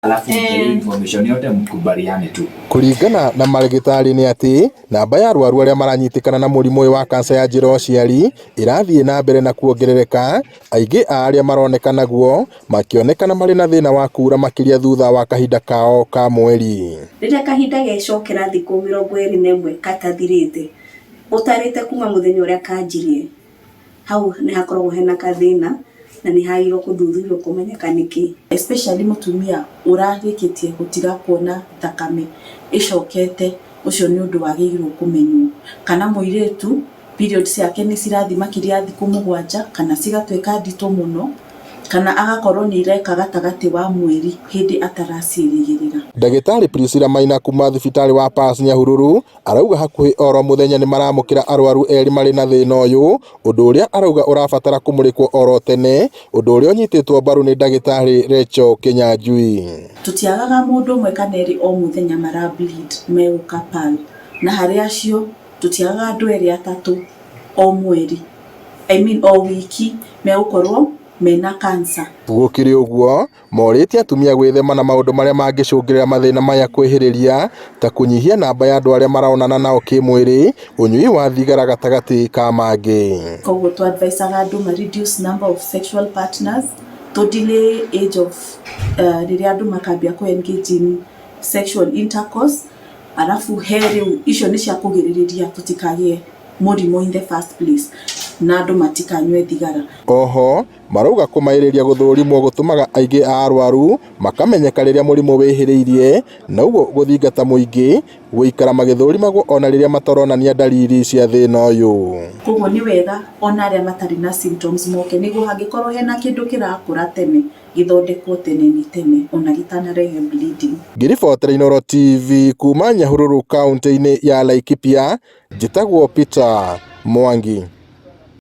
Alafu mpe hiyo information yote mkubaliane tu. Kũringana na marĩgĩtarĩ nĩ atĩ namba ya arwaru arĩa maranyitĩkana na mũrimũ ũyũ wa kanca ya njĩra ya ũciari ĩrathiĩ na mbere na kuongerereka, aingĩ a arĩa maroneka naguo makĩonekana marĩ na thĩna wa kuura makĩria thutha wa kahinda kao ka mweri. Rĩrĩa kahinda gecokera thikũ 21 gatathirĩte, ũtarĩte kuma mũthenya ũrĩa kanjirie, hau nĩ hakoragwo hena kathĩna na nĩ hagĩrĩirwo kũthuthurio kũmenyeka nĩkĩ. Especially mũtumia ũrarĩkĩtie gũtiga kuona thakame ĩcokete, ũcio nĩ ũndũ wagĩrĩirwo kũmenywo. Kana mũirĩtu period ciake nĩ cirathiĩ makĩria ya thikũ 7 kana cigatuĩka nditũ mũno, kana agakorwo nĩ ireka gatagatĩ wa mweri hĩndĩ ataraciĩrĩgĩrĩra. Ndagĩtarĩ Priscilla Maina kuma thibitarĩ wa Pass Nyahururu arauga hakuhĩ oro mũthenya nĩ maramũkĩra arwaru erĩ marĩ na thĩna ũyũ, ũndũ ũrĩa arauga ũrabatara kũmũrĩkwo oro tene, ũndũ ũrĩa ũnyitĩtwo mbaru nĩ ndagĩtarĩ Rachel Kinyanjui. Tũtiagaga mũndũ ũmwe kana erĩ o mũthenya mara bleed megũka PAL, na harĩ acio tũtiagaga andũ erĩ atatũ o mweri, I mean o wiki megũkorwo mena cancer. Gũkĩrĩ ũguo, morĩtie atumia gwĩthema na maũndũ marĩa mangĩcũngĩrĩra mathĩna maya kwĩhĩrĩria ta kũnyihia namba ya andũ arĩa maronana nao kĩmwĩrĩ, ũnyui wa thigara gatagatĩ ka mangĩ. Koguo tũ advisaga andũ ma reduce number of sexual partners, tũ delay age of rĩrĩa andũ makambia kũ engage in sexual intercourse, alafu he rĩu icio nĩ cia kũgirĩrĩria tũtikagĩe mũrimũ in the first place, na andũ matikanyue thigara. Oho marauga kũmaĩrĩria gũthũrimwo gũtũmaga aingĩ a arwaru makamenyeka rĩrĩa mũrimũ wĩhĩrĩirie na ũguo gũthingata mũingĩ gũikara magĩthũrimagwo ona rĩrĩa mataronania ndariri cia thĩna ũyũ. Koguo nĩ wega ona arĩa matarĩ na symptoms moke nĩguo hangĩkorwo hena kĩndũ kĩrakũra tene gĩthondekwo tene nĩ tene ona gĩtanarehe bleeding. Ngĩribotera Inooro TV kuma Nyahururu kaunti-inĩ ya Laikipia, njĩtagwo Peter Mwangi.